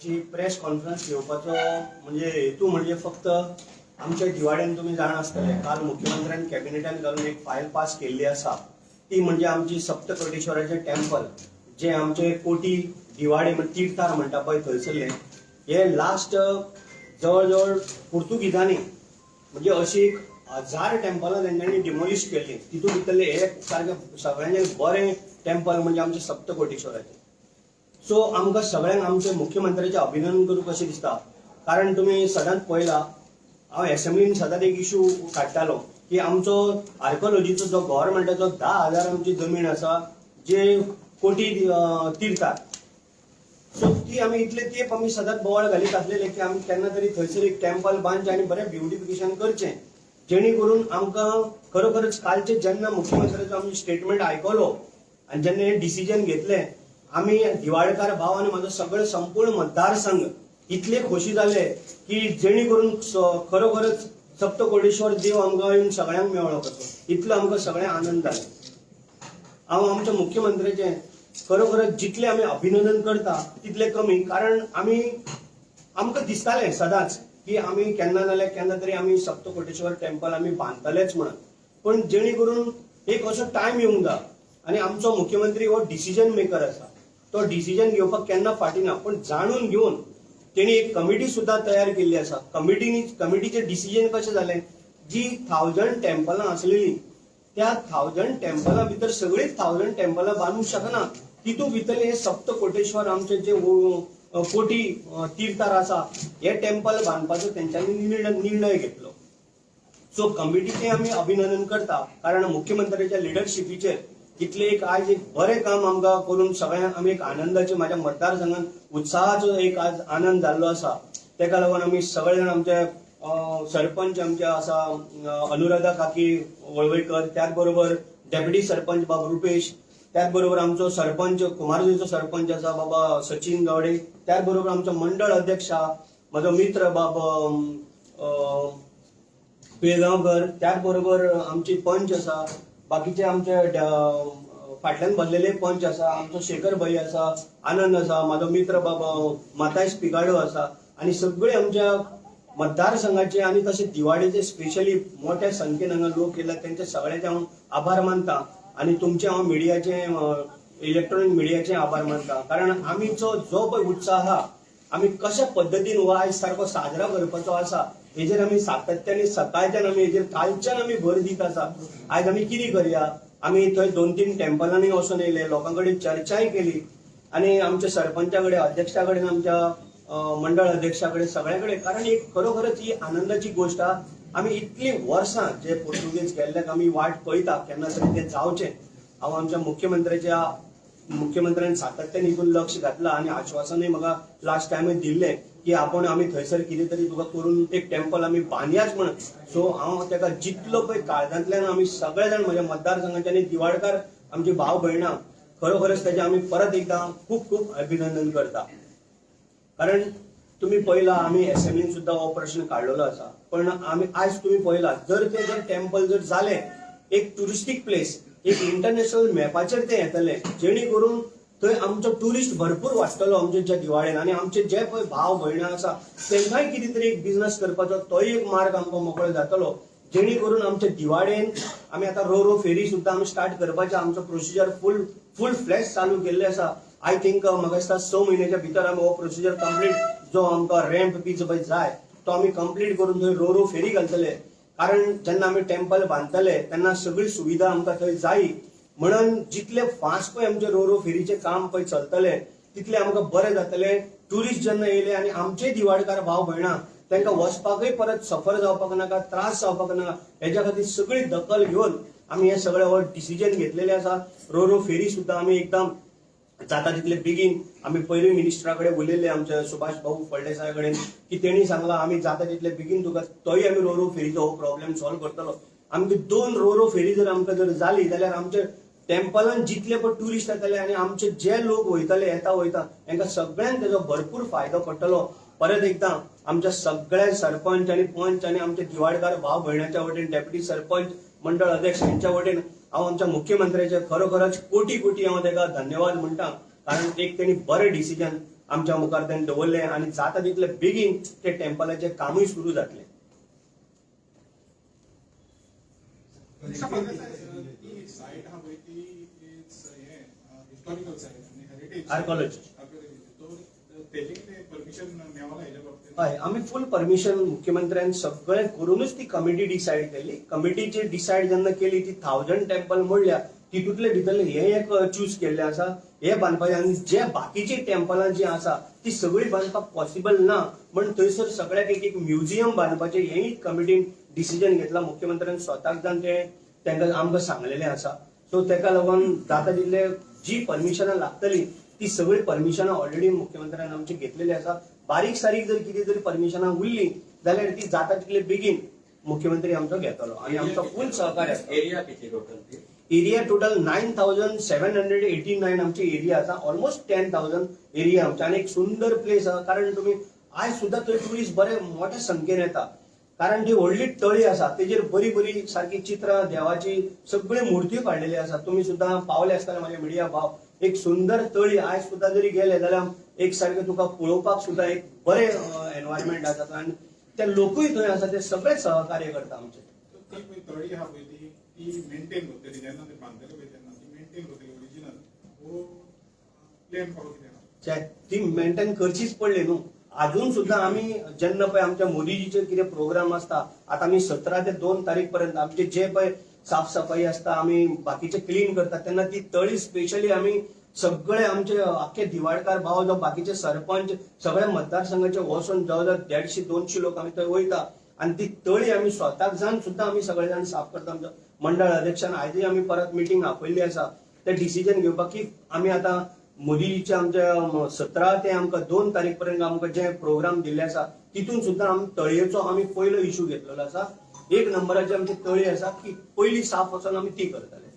आजची press conference घेवपाचो म्हणजे हेतू म्हणजे फक्त आमच्या दिवाड्यान तुमी जाणा आसतले, काल मुख्यमंत्र्यान कॅबिनेटान घालून एक फायल पास केल्ली आसा. ती म्हणजे आमची सप्तकोटेश्वराचें टेम्पल, जे आमचे कोटी दिवाडे म्हणजे तीर्थार म्हणटा पळय थंयसरलें, हे लास्ट जवळ जवळ पुर्तुगीजांनी म्हणजे अशी एक 1000 टेम्पलां तेंच्यांनी डिमोलिश केल्ली. तितून भितरलें हे सारकें सगळ्यांचें बरें टेम्पल म्हणजे आमचें सप्तकोटेश्वराचें. सो आमकां सगळ्यांक आमच्या मुख्यमंत्र्याचें अभिनंदन करूं कशें दिसता, कारण तुमी सदांच पळयला, हांव एसेंब्लीन सदांच एक इशू काडटालो की आमचो आर्कोलॉजीचो जो गव्हर्मेंटाचो 10,000 आमची जमीन आसा जे कोटी तिर्थार. सो ती आमी इतले तेंप आमी सदांच बोवाळ घालीत आसलेले की आमी केन्ना तरी थंयसर एक टेम्पल बांदचें आनी बरें ब्युटिफिकेशन करचें, जेणे करून आमकां खरोखरच कालचे जेन्ना मुख्यमंत्र्याचो आमी स्टेटमेंट आयकलो आनी जेन्ना हें डिसिजन घेतलें, आमी दिवाडकार भाव आनी म्हाजो सगळे संपूर्ण मतदारसंघ इतले खोशी जाले की जेणे करून खरोखरच सप्तकोटेश्वर देव आमकां येवन सगळ्यांक मेळ्ळो कसो, इतलो आमकां सगळ्यांक आनंद जालो. हांव आमच्या मुख्यमंत्र्याचें खरोखरच जितलें आमी अभिनंदन करता तितलें कमी, कारण आमी आमकां दिसतालें सदांच की आमी केन्ना जाल्यार केन्ना तरी आमी सप्तकोटेश्वर टेम्पल आमी बांदतलेच म्हणून. पण जेणे करून एक असो टायम येवंक जाय आनी आमचो मुख्यमंत्री हो डिसिजन मेकर आसा, तो डिसिजन घेवपाक केन्ना फाटीं ना. पण जाणून घेवन तेणी एक कमिटी सुद्दां तयार केल्ली आसा. कमिटीचें डिसिजन कशें जालें, जी 1000 टेम्पलां आसलेली त्या 1000 टेम्पलां भितर सगळींच 1000 टेम्पलां बांदूंक शकना. तितूंत भितरलें हे सप्तकोटेश्वर आमचे जे कोटी तीर्थार आसा, हे टेम्पल बांदपाचो तेंच्यांनी निर्णय घेतलो. सो कमिटीचें आमी अभिनंदन करता, कारण मुख्यमंत्र्याच्या लिडरशिपीचेर इतलें एक आयज एक बरें काम आमकां करून सगळ्यांक आमी एक आनंदाचे, म्हाज्या मतदारसंघान उत्साहाचो एक आज आनंद जाल्लो आसा. तेका लागून आमी सगळे जाण, आमचे सरपंच आमचे आसा अनुराधा काकी वळवयकर, त्याच बरोबर डेप्युटी सरपंच बाब रुपेश, त्याच बरोबर आमचो सरपंच कुमारजुंवेचो सरपंच आसा बाबा सचिन गावडे, त्याच बरोबर आमचो मंडळ अध्यक्ष आहा म्हजो मित्र बाब पिळगांवकर, त्याच बरोबर आमची पंच आसा, बाकीचे आमचे फाटल्यान बसलेले पंच आसा, आमचो शेखर भाई आसा, आनंद आसा, म्हाजो मित्र बाबा मातायस पिगाडो आसा आनी सगळे आमच्या मतदारसंघाचे आनी तशें दिवाडेचे स्पेशली मोठ्या संख्येन हांगा लोक येयला, तेंचे सगळ्यांचे हांव आभार मानता आनी तुमचे हांव मिडियाचे, इलेक्ट्रॉनिक मिडियाचे आभार मानता, कारण आमीचो जो पळय उत्साह आहा, आमी कशा पद्दतीन हो आयज सारको साजरा करपाचो आसा, हेजेर आमी सातत्याने सकाळच्यान आमी हेजेर कालच्यान आमी भर दीत आसा. आयज आमी कितें करया, आमी थंय दोन तीन टेम्पलांनी वचून येयले, लोकां कडेन चर्चाय केली आनी आमच्या सरपंचा कडेन, अध्यक्षा कडेन, आमच्या मंडळ अध्यक्षा कडेन, सगळ्या कडेन, कारण एक खरोखरच ही आनंदाची गोश्ट आहा. आमी इतलीं वर्सां जे पोर्तुगीज गेल्ल्याक आमी वाट पळयता केन्ना तरी तें जावचें. हांव आमच्या मुख्यमंत्र्यान सातत्यान हितून लक्ष घातलां आनी आश्वासनूय म्हाका लास्ट टायमय दिल्लें की आपण आमी थंयसर कितें तरी तुका करून एक टेम्पल आमी बांदयाच म्हणून. सो हांव तेका जितलो पळय काळजांतल्यान आमी सगळे जाण म्हज्या मतदारसंघाचे आनी दिवाडकार आमचे भाव भयणां खरोखरच तेजें आमी परत एकदां खूब खूब अभिनंदन करता. कारण तुम्ही पळयला, आमी एसेंब्लीन सुद्दां हो प्रश्न काडलेलो आसा. पण आमी आयज तुमी पळयला, जर ते जर टेम्पल जर जालें, एक ट्युरिस्टीक प्लेस, एक इंटरनॅशनल मॅपाचेर तें येतलें, जेणे करून थंय आमचो ट्युरिस्ट भरपूर वाडटलो आमच्या ज्या दिवाळेन आनी आमचे जे पळय भाव भयणां आसा तेंकांय कितें तरी एक बिझनस करपाचो तोय एक मार्ग आमकां मोकळो जातलो, जेणे करून आमच्या दिवाळेन आमी आतां रो रो फेरी सुद्दां आमी स्टार्ट करपाचें आमचो प्रोसिजर फूल फूल फ्लॅश चालू केल्ले आसा. I think म्हाका दिसता 6 म्हयन्याच्या भितर आमी हो प्रोसिजर कंप्लीट, जो आमकां रॅम्प बी जो पळय जाय तो आमी कंप्लीट करून थंय रो रो फेरी घालतले. कारण जेन्ना आमी टेम्पल बांदतले तेन्ना सगळी सुविधा आमकां थंय जायी म्हणून जितले फास्ट पळय आमचे रो रो फेरीचें काम पळय चलतलें तितलें आमकां बरें जातलें. ट्युरिस्ट जेन्ना येयले आनी आमचे दिवाडकार भाव भयणां तांकां वचपाकय परत सफर जावपाक नाका, त्रास जावपाक नाका, हेज्या खातीर सगळी दखल घेवन आमी हे सगळे हो डिसिजन घेतलेले आसा. रो रो फेरी सुद्दां आमी एकदम जाता तितले बेगीन, आमी पयलीं मिनिस्टरा कडेन उलयल्ले, आमच्या सुभाष भाऊ फळदेसाय कडेन, की तेणी सांगलां आमी जाता तितले बेगीन तुका तोय आमी रो रो फेरीचो हो प्रॉब्लेम सॉल्व करतलो. आमकां दोन रो रो फेरी जर आमकां जर जाली जाल्यार आमचे टेम्पलान जितले पण ट्युरिस्ट येतले आनी आमचे जे लोक वयतले, येता वयता, हेंकां सगळ्यांक तेजो भरपूर फायदो पडटलो. परत एकदां आमच्या सगळ्या सरपंच आनी पंच आनी आमचे दिवाडकार भाव भयणाच्या वटेन, डेप्युटी सरपंच, मंडळ अध्यक्ष यांच्या वटेन हांव आमच्या मुख्यमंत्र्याचे खरोखरच कोटी कोटी हांव ताका धन्यवाद म्हणटा, कारण एक तेणी बरें डिसिजन आमच्या मुखार ताणें दवरलें आनी जाता तितले बेगीन ते टेम्पलाचें कामूय सुरू जातलें. ती सायट आहा पळय ती it's हें हिस्टॉरिकल सायट आनी हेरिटेज. आर्कॉलॉजी. सो तेजें कितें परमिशन मेळना हेज्या बाबतींत? हय, आमी फूल परमिशन मुख्यमंत्र्यान सगळें करूनच ती कमिटी डिसायड केली. कमिटीची डिसायड जेन्ना केली ती 1000 टेम्पल म्हणल्या तितूंतले भितरले हे एक चूज केल्ले आसा हे बांदपाचे आनी जे बाकीची टेम्पलां जी आसा ती सगळी बांदपाक पॉसिबल ना म्हण थंयसर सगळ्याक एक एक म्युझियम बांदपाचें हेंय कमिटीन डिसिजन घेतलां. मुख्यमंत्र्यान स्वताक जावन तें तांकां आमकां सांगलेलें आसा. सो ताका लागून जाता तितले जी परमिशनां लागतली ती सगळी परमिशनां ऑलरेडी मुख्यमंत्र्यान आमची घेतलेली आसा. बारीक सारीक जर कितें तरी परमिशनां उरली जाल्यार ती जाता तितले बेगीन मुख्यमंत्री आमचो घेतलो आनी आमचो फूल सहकार्य आसता. एरिया किती टोटल ती? एरिया टोटल 9789 आमची एरिया आसा. ऑलमोस्ट 10,000 एरिया आमची आनी एक सुंदर प्लेस आसा. कारण तुमी आयज सुद्दां थंय ट्युरिस्ट बरे मोठ्या संख्येन येता कारण ती व्हडली तळी आसा तेजेर बरी बरी सारकी चित्रां देवाची सगळी मुर्त्यो काडलेली आसा. तुमी सुद्दां पावले आसतले म्हाजे मिडिया भाव, एक सुंदर तळी आयज सुद्दां जरी गेले जाल्यार एक सारकें तुका पळोवपाक सुद्दां एक बरें एनवायरमेंट आसा आनी ते लोकूय थंय आसा ते सगळे सहकार्य करता आमचे. ती पळय तळी आहा पळय ती ती मेंटेन करतली जेन्ना ते बांदतले पळय तेन्ना ती मेंटेन करतली ओरिजिनल वो प्लेन करून कितें आहा? ती मेंटेन करचीच पडली न्हू. अजून सुद्दां आमी जेन्ना पळय आमच्या मोदीजीचे कितें प्रोग्राम आसता आतां आमी 17 ते 2 तारीख पर्यंत आमचे जे पळय साफसफाई आसता आमी बाकीचे क्लीन करता तेन्ना ती तळी स्पेशली आमी सगळे आमचे आख्खे दिवाडकार भाव जावं बाकीचे सरपंच सगळे मतदारसंघाचे वचून जवळ जवळ 150-200 लोक आमी थंय वयता आनी ती तळी आमी स्वताक जावन सुद्दां आमी सगळे जाण साफ करता. आमच्या मंडळ अध्यक्षान आयजूय आमी परत मिटींग आपयल्ली आसा ते डिसिजन घेवपाक की आमी आतां मोदीजीचे आमच्या 17 ते आमकां 2 तारीख पर्यंत आमकां जे प्रोग्राम दिल्ले आसा तितून सुद्दां आमी तळयेचो आमी पयलो इशू घेतलेलो आसा. 1 नंबराची आमची तळी आसा की पयली साफ वचून आमी ती करतले.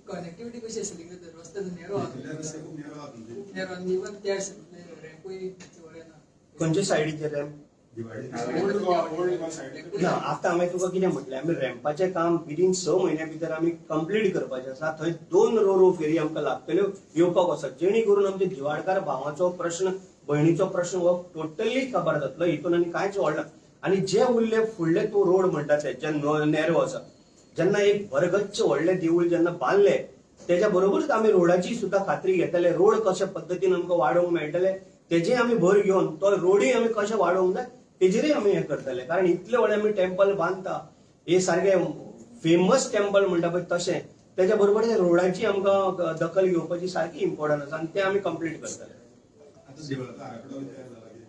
कनेक्टिव्हिटी कशी आसली तर रस्ते नॅरो रस्ते खूप narrow आहात म्हणजे. खूप नॅरो आनी इवन त्या रॅम्पूय बरें ना. खंयचे सायडीचे ramp? Old Goa, old Goa side. ना, आतां हांवें तुका कितें म्हटलें, आमी रॅम्पाचें काम विदीन 6 म्हयन्या भितर आमी कंप्लीट करपाचें आसा. थंय 2 रो रो फेरी आमकां लागतल्यो येवपाक वचत जेणे करून आमचे दिवाडकार भावाचो प्रश्न भयणीचो प्रश्न हो टोटली काबार जातलो. हितून आनी कांयच व्हडना. आनी जे उरले फुडले तूं रोड म्हणटा ते जे नॅरो आसा जेन्ना एक भरगच्च व्हडलें देवूळ जेन्ना बांदलें तेज्या बरोबरूच आमी रोडाची सुद्दां खात्री घेतले. रोड कशे पद्दतीन आमकां वाडोवंक मेळटले तेजेय आमी भर घेवन तो रोडूय आमी कशे वाडोवंक जाय तेजेरय आमी हें करतले. कारण इतले व्हडले आमी टेम्पल बांदता हे सारके फेमस टेम्पल म्हणटा पळय तशें तेज्या बरोबर त्या रोडाची आमकां दखल घेवपाची सारकी इम्पॉर्टंट आसा आनी तें आमी कंप्लीट करतले. आता देवळाचा आराखडो तयार झाला की?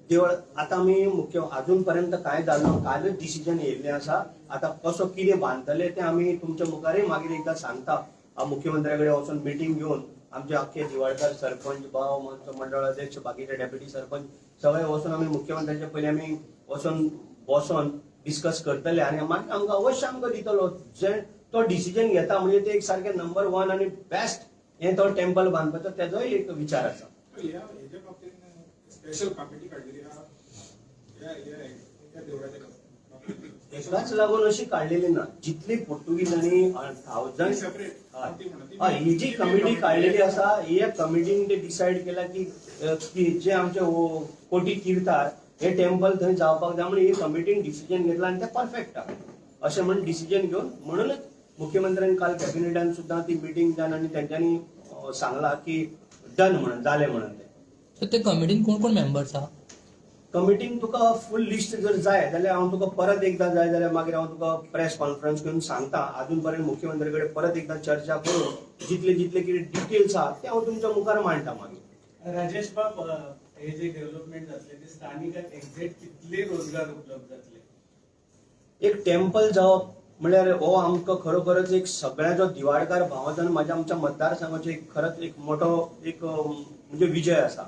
देवळ आतां आमी मुख्य अजून पर्यंत कांय जालो ना. कालच डिसिजन येयल्लें आसा. आतां कसो कितें बांदतले तें आमी तुमच्या मुखारय मागीर एकदां सांगता. मुख्यमंत्र्या कडेन वचून मिटींग घेवन आमचे आख्खे दिवाडकार सरपंच भाव मंडळ अध्यक्ष बाकीचे डेप्युटी सरपंच सगळे वचून आमी मुख्यमंत्र्याच्या पयलीं आमी वचून बसोन डिस्कस करतले आनी मागीर आमकां अवश्य आमकां दितलो जे तो डिसिजन घेता म्हणजे ते एक सारकें नंबर 1 आनी बेस्ट हें तो टेम्पल बांदपाचो तेजोय एक विचार आसा. ह्या हेज्या बाबतीन स्पेशल कमिटी काडलेली आहा ह्या ह्या ह्या देवळाच्या बाबतीत? एकाच लागून अशी काडलेली ना. जितली पोर्तुगीजांनी 1000 सेपरेट हय, ही जी कमिटी काडलेली आसा ही कमिटीन ते डिसायड केला की की जे आमचे कोटी तीर्थार हे टेम्पल थंय जावपाक जाय म्हणून ही कमिटीन डिसिजन घेतला आनी ते परफेक्ट आहा अशें म्हण डिसिजन घेवन म्हणूनच मुख्यमंत्र्यान काल कॅबिनेटान सुद्दां ती मिटींग जावन आनी तेंच्यांनी सांगला की डन म्हणून जालें म्हणून तें. सो ते कमिटीन कोण कोण मेंबर्स आहा? कमिटीन तुका फूल लिस्ट जर जाय जाल्यार हांव तुका परत एकदां जाय जाल्यार मागीर हांव तुका प्रेस कॉन्फरन्स घेवन सांगता. अजून पर्यंत मुख्यमंत्री कडेन परत एकदां चर्चा करून जितले जितले कितें डिटेल्स आहा ते हांव तुमच्या मुखार मांडटा मागीर. राजेश बाब, हे जे डेव्हलपमेंट जातले ते स्थानिकांक एक्झॅक्ट कितले रोजगार उपलब्ध जातले? एक टेम्पल जावप म्हणल्यार हो आमकां खरोखरच एक सगळ्यांचो दिवाडकार भावाचो आनी म्हाज्या आमच्या मतदारसंघाचो एक खरंच एक मोठो एक म्हणजे विजय आसा.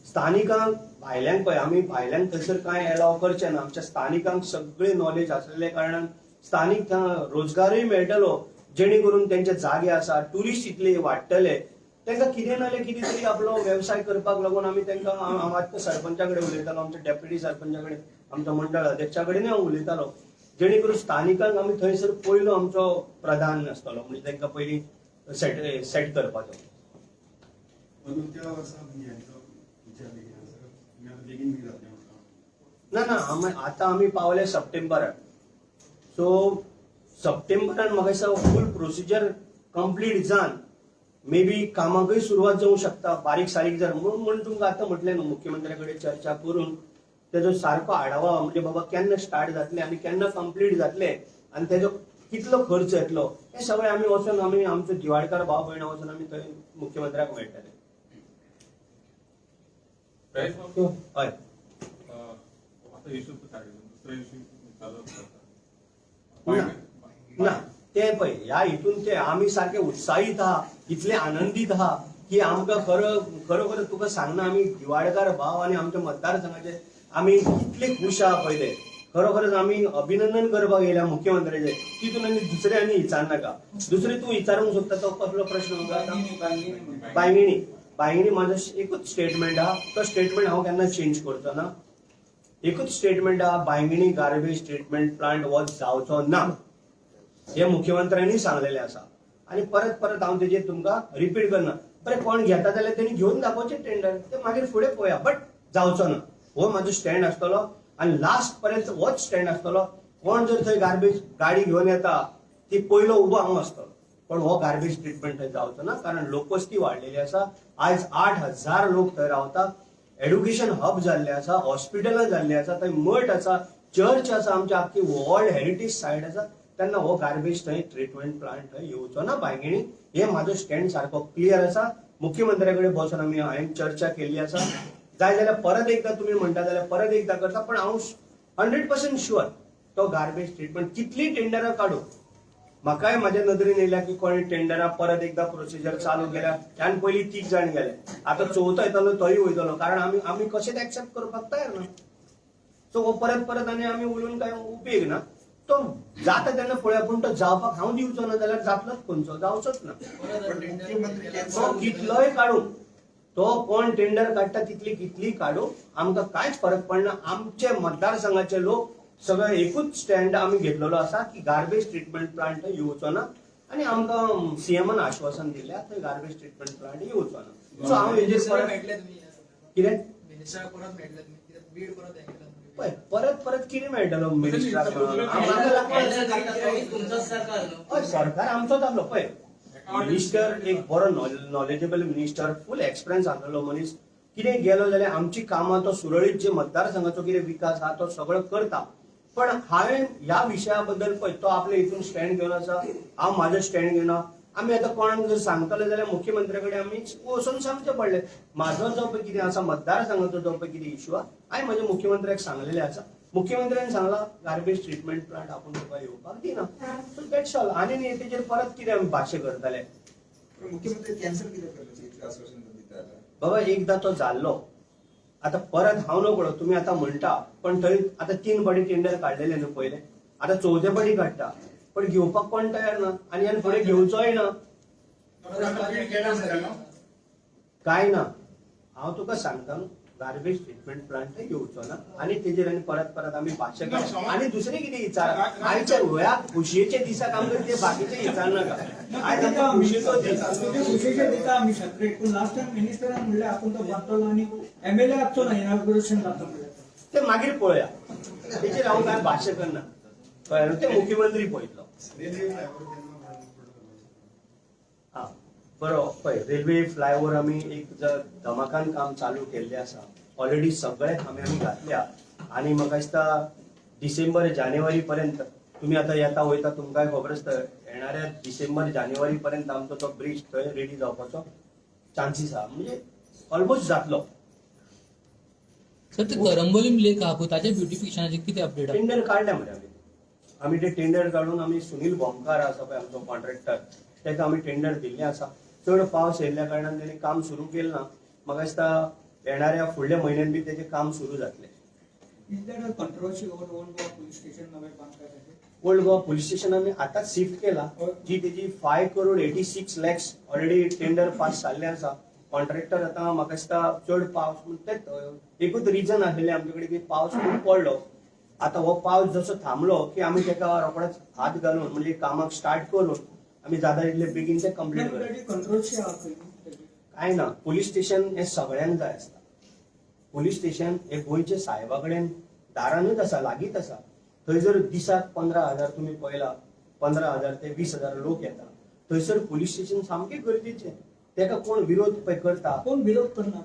स्थानिकांक भायल्यांक पळय आमी भायल्यांक थंयसर कांय एलाव करचे ना. आमच्या स्थानिकांक सगळे नॉलेज आसलेल्या कारणान स्थानीक थंय रोजगारूय मेळटलो जेणे करून तेंचे जागे आसा ट्युरिस्ट इतले वाडटले तांकां कितें ना जाल्यार कितें तरी आपलो वेवसाय करपाक लागून आमी तांकां हांव आतां सरपंचा कडेन उलयतालो, आमच्या डेप्युटी सरपंचा कडेन, आमच्या मंडळ अध्यक्षा कडेनय हांव उलयतालो जेणे करून स्थानिकांक आमी थंयसर पयलो आमचो प्रधान आसतलो म्हणजे तांकां पयलीं सेट करपाचो. अंदूच्या वर्सा यांचो विचार बेगीन आसा तुमी आतां बेगीन बेगीन जातलें म्हटलां. ना ना, आमी आतां आमी पावले सप्टेंबराक. सो सप्टेंबरान म्हाका दिसता फूल प्रोसिजर कंप्लीट जावन मे बी कामाकय सुरवात जावंक शकता बारीक सारीक जर. म्हणून म्हणून तुमकां आतां म्हटलें न्हू, मुख्यमंत्र्या कडेन चर्चा करून तेजो सारको आढावा, म्हणजे बाबा केन्ना स्टार्ट जातलें आनी केन्ना कंप्लीट जातलें आनी तेजो कितलो खर्च येतलो, हें सगळें आमी वचोन, आमी आमचो दिवाडकार भाव भयणां वचोन आमी थंय मुख्यमंत्र्याक मेळटले. प्राइस बाबू, हय. आता इशू सायडीन, दुसरो इशू चालू आसा. ना ना, ते पळय, ह्या हितून ते आमी सारके उत्साहीत आहा, इतले आनंदीत आहा की आमकां खरो खरोखर तुका सांगना, आमी दिवाडकार भाव आनी आमच्या मतदारसंघाचे आमी इतले खूश आहा पळय ते. खरोखरच आमी अभिनंदन करपाक येयल्या मुख्यमंत्र्याचे. तितून आनी दुसरे आनी विचारनाका. दुसरे तूं विचारूंक सोदता तो कसलो प्रश्न म्हाका आतां? बायंगिणी. बायंगिणी म्हाजो एकूच स्टेटमेंट आहा, तो स्टेटमेंट हांव केन्ना चेंज करचो ना. एकूच स्टेटमेंट आहा, बायंगिणी गार्बेज ट्रिटमेंट प्लांट हो जावचो ना, हे मुख्यमंत्र्यांनी सांगलेलें आसा आनी परत परत हांव तेजेर तुमकां रिपीट करना. बरें, कोण घेता जाल्यार तेणी घेवन दाखोवचें टेंडर, ते मागीर फुडें पळोवया, बट जावचो ना हो म्हाजो स्टँड आसतलो आनी लास्ट पर्यंत होच स्टँड आसतलो. कोण जर थंय गार्बेज गाडी घेवन येता ती पयलो उबो हांव आसतलो, पण हो गार्बेज ट्रिटमेंट थंय जावचो ना, कारण लोकवस्ती वाडलेली आसा. आयज 8000 लोक थंय रावता. एड्युकेशन हब जाल्ले आसा, हॉस्पिटलां जाल्ली आसा, थंय मठ आसा, चर्च आसा, आमच्या आख्खी वर्ल्ड हेरिटेज सायट आसा. तेन्ना हो गार्बेज थंय ट्रिटमेंट प्लांट थंय येवचो ना बायंगिणी. हे म्हाजो स्टँड सारको क्लियर आसा. मुख्यमंत्र्या कडेन बसून आमी हांवें चर्चा केल्ली आसा. जाय जाल्यार परत एकदां तुमी म्हणटा जाल्यार परत एकदां करता, पण हांव 100% शुअर तो गार्बेज ट्रिटमेंट कितली टेंडरां काडूं, म्हाकाय म्हाज्या नदरेन येयल्या की कोणी टेंडरां परत एकदां प्रोसिजर चालू केल्या. त्यान पयलीं तीग जाण गेले, आतां चवथो येतलो तोय वयतलो, कारण आमी आमी कशेंच एक्सेप्ट करपाक तयार ना. सो हो परत परत आनी आमी उलोवन कांय उपेग ना. तो जाता तेन्ना पळोवया, पूण तो जावपाक हांव दिवचो ना जाल्यार जातलोच खंयचो? जावचोच ना. परत पण मुख्यमंत्री तो कितलोय काडूं, तो कोण टेंडर काडटा तितली कितली काडूं, आमकां कांयच फरक पडना. आमचे मतदारसंघाचे लोक सगळे एकूच स्टँड आमी घेतलेलो आसा की गार्बेज ट्रिटमेंट प्लांट येवचो ना आनी आमकां सीएमान आश्वासन दिल्या थंय गार्बेज ट्रिटमेंट प्लांट येवचो ना. सो हांव हेजेर मिनिस्टराक परत मेळटले तुमी ह्या संदर्भात? कितें? मिनिस्टराक परत मेळटले तुमी? कित्याक बीड परत हें केलां तुमी. पळय, परत परत कितें मेळटलो मिनिस्टराक? तुमचोच सरकार न्हू. हय, सरकार आमचोच आसलो. पळय, मिनिस्टर एक बरो नॉलेजेबल मिनिस्टर, फूल एक्सपिरियन्स आसलेलो मनीस. कितें गेलो जाल्यार आमची कामां तो सुरळीत, जे मतदारसंघाचो कितें विकास आहा तो सगळो करता. पण हांवें ह्या विशया बद्दल पळय, तो आपले हितून स्टँड घेवन आसा, हांव म्हाजो स्टँड घेवन आहा. आमी आतां कोणाक जर सांगतले जाल्यार मुख्यमंत्र्या कडेन आमी वचून सांगचें पडलें. म्हाजो जो पळय कितें आसा, मतदारसंघाचो जो पळय कितें इशू आहा, हांवें म्हज्या मुख्यमंत्र्याक सांगलेलें आसा. मुख्यमंत्र्यान सांगला गार्बेज ट्रिटमेंट प्लांट आपूण तुका येवपाक दिना. So that's all. आनी न्ही तेजेर परत कितें आमी भाशे करतले? पण मुख्यमंत्री कॅन्सल कित्याक करले इतलें आश्वासन दिता जाल्यार? बाबा, एकदां तो जाल्लो, आतां परत हांव नकळो. तुमी आतां म्हणटा, पण थंय आतां तीन फावटी टेंडर काडलेले न्हू पयले, आतां चवथे फावटी काडटा, पण घेवपाक कोण तयार ना आनी ह्यान फुडें घेवचोय ना. आता बीड गेल्या म्हणटा न्हू? काय ना, हांव तुका सांगता न्हू, गार्बेज ट्रिटमेंट प्लांट येवचो ना आनी तेजेर आनी परत परत आमी भाशा ना, आनी दुसरें कितें विचार आयच्या ह्या खुशयेच्या दिसाक आमकां ते बाकीचे विचारनाका. आयज आमकां खुशयेचो दीस. ते खुशेचे दिता आमी सेपरेट, पूण लास्ट टायम मिनिस्टरान म्हणलें आपूण तो बांदतलो आनी एमएलए आसचो ना इनॉग्रेशन जाता म्हणल्यार. ते मागीर पळोवया, तेचेर हांव कांय भाशा करना. कळ्ळें न्हू? ते मुख्यमंत्री पळयतलो. रेल्वे फ्लायओव्हर केन्ना पडलो? हा, बरो, पळय, रेल्वे फ्लायओव्हर आमी एक धमाकान काम चालू केल्लें आसा. ऑलरेडी सगळे खांबे आमी घातल्या आनी म्हाका दिसता डिसेंबर जानेवारी पर्यंत, तुमी आतां येता वयता तुमकांय खबर आसता, येणाऱ्या डिसेंबर जानेवारी पर्यंत आमचो तो ब्रिज थंय रेडी जावपाचो चान्सीस आहा, म्हणजे ऑलमोस्ट जातलो. सर, ते करंबोलीम लेक आहा पळय, ताच्या ब्युटिफिकेशनाचे कितें अपडेट आहा? टेंडर काडल्या मरे आमी. आमी ते टेंडर काडून आमी सुनील भोमकार आसा पळय आमचो कॉन्ट्रॅक्टर, ताका आमी टेंडर दिल्लें आसा. चड पावस येयल्ल्या कारणान तेणी काम सुरू केलें ना. म्हाका दिसता येणाऱ्या फुडल्या म्हयन्यान बी तेजें काम सुरू जातलें. Is that a controversy over Old Goa police station नवें बांदकामाचें? ओल्ड गोवा पोलीस स्टेशन आमी आतांच शिफ्ट केला, जी तेजी 5 crore 86 lakhs already tender pass जाल्लें आसा. कॉन्ट्रॅक्टर आतां म्हाका दिसता चड पावस म्हण तें एकूच रिजन आसलेलें आमचे कडेन की पावस खूब पडलो. आतां हो पावस जसो थांबलो की आमी तेका रोखडोच हात घालून, म्हणजे कामाक स्टार्ट करून आमी जाता तितले बेगीन ते कंप्लीट करता. ताची कंट्रोवर्सी आहा खंय न्हू ताची? काय ना, पोलीस स्टेशन हे सगळ्यांक जाय आसता. पुलीस स्टेशन हे गोंयचे साहेबा कडेन दारानूच आसा, लागींच आसा. थंय जर दिसाक 15,000 तुमी पळयला, 15,000 ते 20,000 लोक येता, थंयसर पुलीस स्टेशन सामकें गरजेचें. तेका कोण विरोध पळय करता? कोण विरोध करना,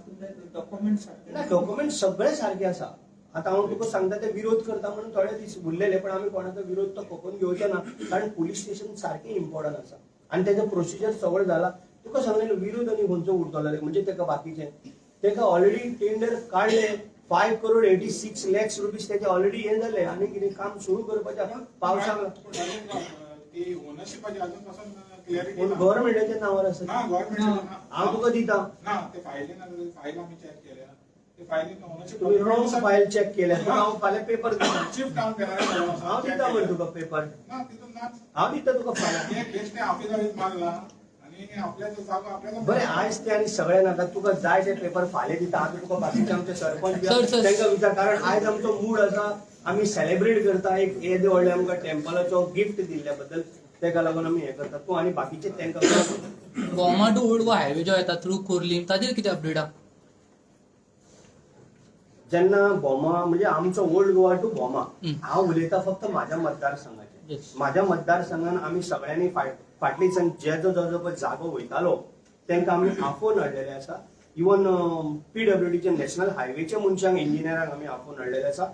डॉक्युमेंट सारके. ना, डॉक्युमेंट सगळे सारके आसा. आता हांव तुका सांगता, ते विरोध करता म्हणून थोडे दीस उरलेले, पण आमी कोणाचो विरोध तो खपोवन घेवचे ना, कारण पुलीस स्टेशन सारकें इम्पॉर्टंट आसा आनी तेजें प्रोसिजर सगळें जाला. तुका सांगलें, विरोध आनी खंयचो उरतलो रे? म्हणजे तेका बाकीचे तेका ऑलरेडी टेंडर काडले, 5 crore 86 lakhs rupees तेजे ऑलरेडी हे जाले आनी कितें काम सुरू करपाचें पावसाक. पूण अजून, ती ओनरशिपाची अजून पासून क्लॅरिटी पूण गव्हर्मेंटाच्या नांवार आसा. ना, गव्हर्नमेंट. हांव तुका दिता. ना, ते फायली ना, फायल आमी चॅक केल्या, ते फायलीन ओनरशिप. तुमी रॉंग फायल चॅक केल्या. तुका हांव फाल्यां पेपर दिता. Chief town planner. हांव दिता मरे तुका पेपर. ना, तितून नाच. हांव दिता तुका फाल्यां. हे बेश्टे ऑफिसर मारला आणि आपल्याचो जागो आपल्याला. बरें, आयज ते आनी सगळे नाका, तुका जाय ते पेपर फाल्यां दिता. आतां तुका बाकीचे आमचे सरपंच बी सर, सर. तांकां विचार, कारण आयज आमचो मूड आसा, आमी सेलिब्रेट करता एक येदे व्हडले आमकां टेम्पलाचो गिफ्ट दिल्ल्या बद्दल. तेका लागून आमी हें करता. तूं आनी बाकीचे तांकां विचार. भोमा टू ओल्ड गोवा हायवे जो येता थ्रू खोर्लीम, ताजेर कितें अपडेट आहा? जेन्ना भोमा म्हणजे आमचो ओल्ड गोवा टू भोमा, हांव उलयता फक्त माझ्या मतदारसंघाचे. माझ्या मतदारसंघान आमी सगळ्यांनी फाटली दिसान जेजो जो जो पळय जागो वयतालो तांकां आमी आफोवन हाडलेले आसा. इवन पीडब्ल्यूडीचे नॅशनल हायवेचे मनशांक, इंजिनियरांक आमी आफोवन हाडलेले आसा.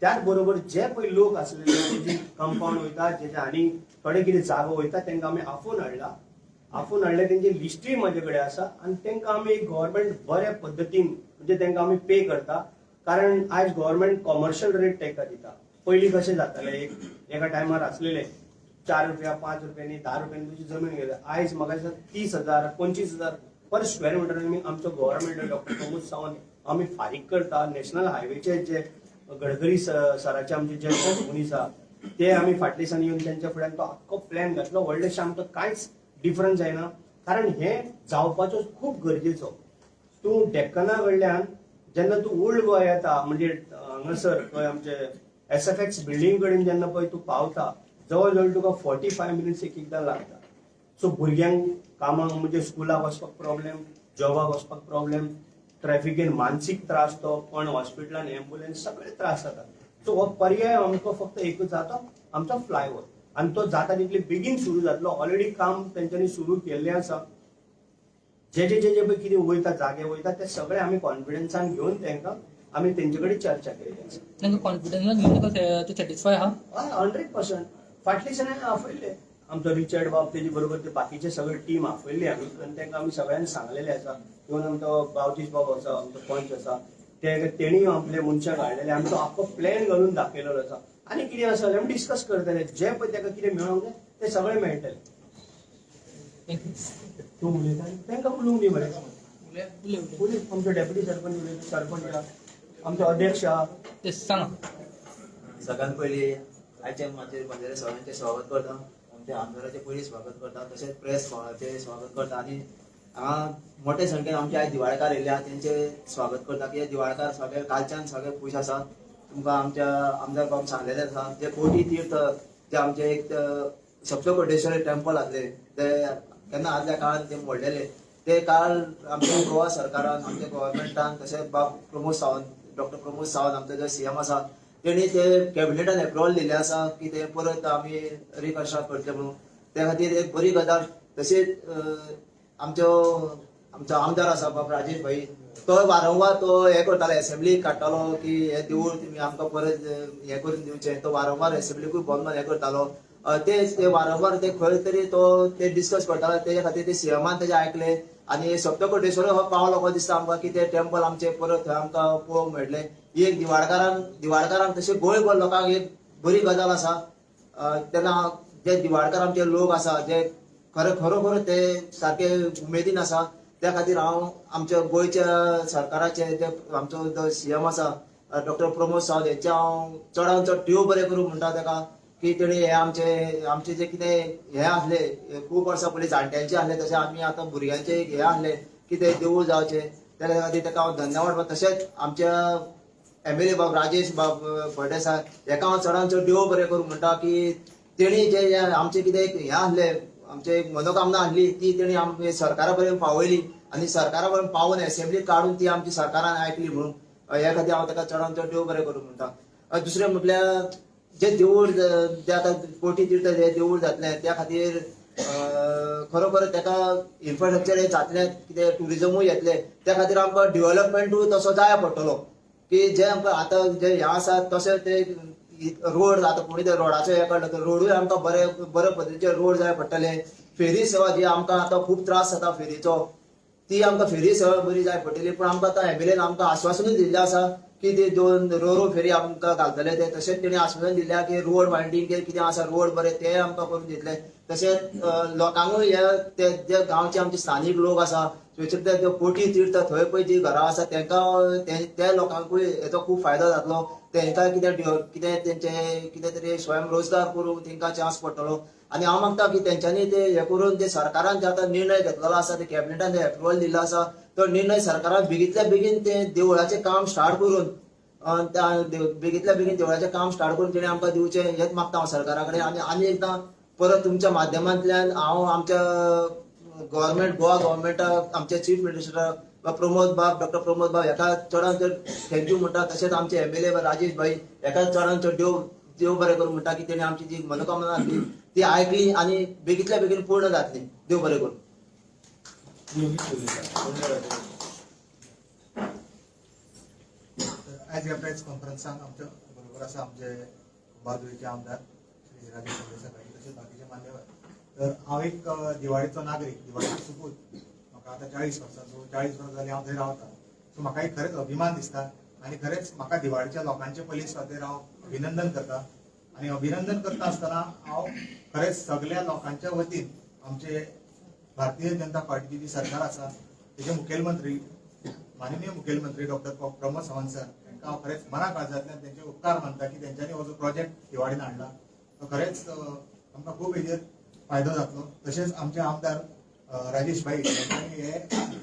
त्याच बरोबर जे पळय लोक आसलेले जेजी कंपाऊंड वयता, जेजे आनी थोडे कितें जागो वयता, तांकां आमी आफोवन हाडला. आफोवन हाडले, तेंचे लिस्टूय म्हाजे कडेन आसा आनी तांकां आमी गव्हर्मेंट बऱ्या पद्दतीन म्हणजे तांकां आमी पे करता, कारण आयज गव्हर्मेंट कॉमर्शियल रेट तांकां दिता. पयलीं कशें जातालें, एक एका टायमार आसलेले 4 रुपया, 5 रुपयांनी, 10 रुपयांनी तुजी जमीन घेता. आयज म्हाका दिसता 30,000, 25,000 पर स्क्वेअर मिटर आमी आमचो गव्हर्मेंट डॉक्टर प्रमोद सावंत आमी फारीक करता. नॅशनल हायवेचे जे गडकरी सराचे आमचे जे मनीस आहा, ते आमी फाटल्या दिसांनी येवन तेंच्या फुड्यान तो आख्खो प्लॅन घातलो. व्हडलेशें आमकां कांयच डिफरन्स जायना, कारण हे जावपाचो खूब गरजेचो. तूं डेक्कना कडल्यान जेन्ना तूं ओल्ड गोवा येता, म्हणजे हांगासर खंय आमचे एसएफएक्स बिल्डींग कडेन जेन्ना पळय तूं पावता, जवळ जवळ तुका 45 मिनिट्स एक एकदां लागता. सो भुरग्यांक कामाक म्हणजे स्कुलाक वचपाक प्रॉब्लेम, जॉबाक वचपाक प्रॉब्लेम, ट्रॅफिकेन मानसीक त्रास, तो कोण हॉस्पिटलान एम्बुलन्स, सगळे त्रास जाता. सो हो पर्याय आमकां फक्त एकूच जाता, आमचो फ्लायओवर, आनी तो जाता तितले बेगीन सुरू जातलो. ऑलरेडी काम तेंच्यांनी सुरू केल्लें आसा. जे जे जे जे पळय कितें वयता, जागे वयता, ते सगळे आमी कॉन्फिडन्सान घेवन तांकां आमी तेंचे कडेन चर्चा केल्ली आसा. तांकां कॉन्फिडन्सान घेवन ताका ते सॅटिस्फाय आहा? हय, 100%. फाटल्या दिसांनी हांवें आपयल्ले आमचो रिचर्ड बाब, तेजे बरोबर ते बाकीचे सगळे टीम आपयल्ली आमी आनी तांकां आमी सगळ्यांनी सांगलेले आसा. इवन आमचो बावतीस बाब आसा, आमचो पंच आसा, ते तेणी आपले मनशाक हाडलेले. आमी तो आख्खो प्लॅन घालून दाखयलेलो आसा आनी कितें आसा जाल्यार आमी डिस्कस करतले. जे पळय ताका कितें मेळोंक जाय ते सगळें मेळटलें. Thank you. तूं उलयता, तांकां उलोवंक दी मरे. उलय उलय. उलय. आमचो डेप्युटी सरपंच उलयता, सरपंच आहा, आमचो अध्यक्ष आहा. ते सांगा. सगळ्यात पयलीं आयच्या माचयेर बंजारे सगळ्यांचें स्वागत करता. आमच्या आमदाराचें पयलीं स्वागत करता, तशेंच प्रेस भावाचें स्वागत करता आनी हांगा मोठे संख्येन आमचे आयज दिवाळकार येयल्ले आहा तेंचें स्वागत करता. कित्याक दिवाळकार सगळे कालच्यान सगळे खूश आसा. तुमकां आमच्या आमदार बाब सांगलेले आसा, जे कोटी तीर्थ जे आमचे एक सप्तकोटेश्वर टेम्पल आसले, ते केन्ना आदल्या काळान ते मोडलेले, ते काल आमच्या गोवा सरकारान, आमच्या गव्हर्मेंटान, तशेंच बाब प्रमोद सावंत, डॉक्टर प्रमोद सावंत आमचो जो सीएम आसा, तेणी ते कॅबिनेटान एप्रुवल दिल्लें आसा की ते परत आमी रिकन्स्ट्रक्ट करतले म्हणून. त्या खातीर एक बरी गजाल. तशेंच आमचो आमचो आमदार आसा बाब राजेश भाई, तो वारंवार तो हे करतालो, एसेंब्ली काडटालो की हे देवूळ तुमी आमकां परत हे करून दिवचें. तो वारंवार एसेंब्लीकूय बंद हे करतालो. ते ते वारंवार ते खंय तरी तो ते डिस्कस करतालो. तेच्या खातीर ते सीएमान तेजें आयकलें आनी सप्तकोटेश्वर हो पावलो कसो दिसता आमकां की ते टेम्पल आमचे परत थंय आमकां पळोवंक मेळटलें. ही एक दिवाडकारांक दिवाडकारांक तशें गोंयभर लोकांक एक बरी गजाल आसा. तेन्ना जे दिवाडकार आमचे लोक आसा, जे खरे खरोखर ते सारके उमेदीन आसा, त्या खातीर हांव आमच्या गोंयच्या सरकाराचे, जे आमचो जो सीएम आसा डॉक्टर प्रमोद सावंत हेंचे हांव चडान चड देव बरें करूं म्हणटा ताका की तेणी हे आमचे आमचे जे कितें हे आसले खूब वर्सां पयलीं जाणट्यांचे आसले, तशें आमी आतां भुरग्यांचे हे आसले की ते देवूळ जावचे, त्या खातीर ताका हांव धन्यवाद. तशेंच आमच्या एमएलए बाब राजेश बाब फळदेसाय हेका हांव चडान चड देव बरें करूं म्हणटा की तेणी जे आमचे कितें हे आसले, आमचे एक मनोकामना आसली, ती तेणी आमचे सरकारा पर्यंत पावयली आनी सरकारा पर्यंत पावोवन एसेंब्ली काडून ती आमची सरकारान आयकली म्हणून. ह्या खातीर हांव ताका चडान चड देव बरें करूं म्हणटा. दुसरें म्हटल्यार जे देवूळ जे आतां कोटी तीर्थ जे देवूळ जातलें त्या खातीर खरोखर ताका इन्फ्रास्ट्रक्चर हे जातलें, कितें ट्युरिजमूय येतलें, त्या खातीर आमकां डेव्हलपमेंटूय तसो जाय पडटलो की जे आमकां आतां जे हें आसा तशें ते रोड आतां कोणी ते रोडाचो हें काडलो तर रोडूय आमकां बरे बरे पद्दतीचे रोड जाय पडटले. फेरी सेवा जी आमकां आतां खूब त्रास जाता फेरीचो, ती आमकां फेरी सेवा बरी जाय पडटली. पूण आमकां आतां एमएलएन आमकां आश्वासनूय दिल्लें आसा की ते 2 रोरो फेरी आमकां घालतले ते, तशेंच तेणी आश्वासन दिल्लें की रोड वायंडींग कितें आसा रोड बरे ते आमकां करून दितले. तशेंच लोकांकूय हे ते जे गांवचे आमचे स्थानीक लोक आसा स्पेशली ते कोटी तीर्थ थंय पळय जी घरां आसा तांकां त्या लोकांकूय हेचो खूब फायदो जातलो. तांकां कितें कितें तेंचे कितें तरी स्वयं रोजगार करूंक तांकां चान्स पडटलो. आनी हांव मागता की तेंच्यांनी ते हे करून ते सरकारान जे आतां निर्णय घेतलेलो आसा, ते कॅबिनेटान जे एप्रुवल दिल्लो आसा तो निर्णय सरकारान बेगींतल्या बेगीन ते देवळाचें काम स्टार्ट करून बेगींतल्या बेगीन देवळाचें काम स्टार्ट करून तेणें आमकां दिवचें हेच मागता हांव सरकारा कडेन. आनी आनी एकदां परत तुमच्या माध्यमांतल्यान हांव आमच्या गव्हर्मेंट गोवा गव्हर्मेंटाक आमचे चीफ मिनिस्टर प्रमोद बाब डॉक्टर प्रमोद बाब हेका चडान चड thank you म्हणटा. तशेंच आमचे एमएलए राजेश भाई हेका चडान चड देव बरें करूं म्हणटा की तेणी आमची जी मनोकामना आसली ती आयकली आनी बेगींतल्या बेगीन पूर्ण जातली. देव बरें करूं. आयज ह्या प्रेस कॉन्फरन्साक आमच्या बरोबर आसा आमचे कुंभारजुवेचे आमदार श्री राजेश सरदेसाय तशेंच बाकीचे मान्यवर. तर हांव एक दिवाळेचो नागरीक, दिवाळेचो सुपूत. म्हाका आतां 40 वर्सां, सो 40 वर्सां जालीं हांव थंय रावता. सो म्हाका एक खरेंच अभिमान दिसता आनी खरेंच म्हाका दिवाळेच्या लोकांचे पयले सुवातेर हांव अभिनंदन करता. आनी अभिनंदन करता आसतना हांव खरेंच सगल्या लोकांच्या वतीन आमचे भारतीय जनता पार्टीची जी सरकार आसा तेजे मुखेलमंत्री माननीय मुखेलमंत्री डॉक्टर प्रमोद सावंत सर हांकां हांव खरेंच मना काळजांतल्यान तेंचे उपकार मानता की तेंच्यांनी हो जो प्रोजेक्ट दिवाडीन हाडला तो खरेंच आमकां खूब हेजेर फायदो जातलो. तशेंच आमचे आमदार राजेश भाई तेंच्यांनी हे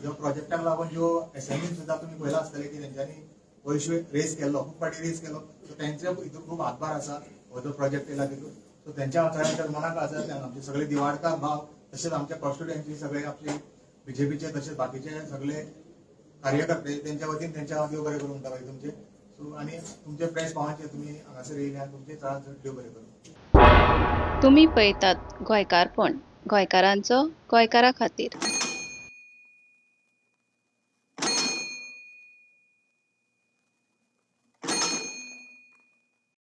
जो प्रोजेक्टाक लागून ज्यो एसएमई सुद्दां तुमी पळयला आसतले की तेंच्यांनी हो इशू रेज केल्लो, खूब फावटी रेज केलो. सो तेंचे हितून खूब हातभार आसा हो जो प्रोजेक्ट येयला तितून. सो तेंच्या हांव चडांत चड मना काळजांतल्यान आमचे सगळे दिवाडकार भाव तशेंच आमच्या कॉन्स्टिट्युएन्सी सगळे आपले बीजेपीचे तशेंच बाकीचे सगळे कार्यकर्ते तेंच्या वतीन तेंच्या हांव देव बरें करूं म्हणटा भाई तुमचे. सो आनी तुमचे प्रेस भावांचे तुमी हांगासर येयले आनी तुमचे चडांत चड देव बरें करूं. तुमी पळयतात गोंयकारपण, गोंयकारांचो गोंयकारा खातीर.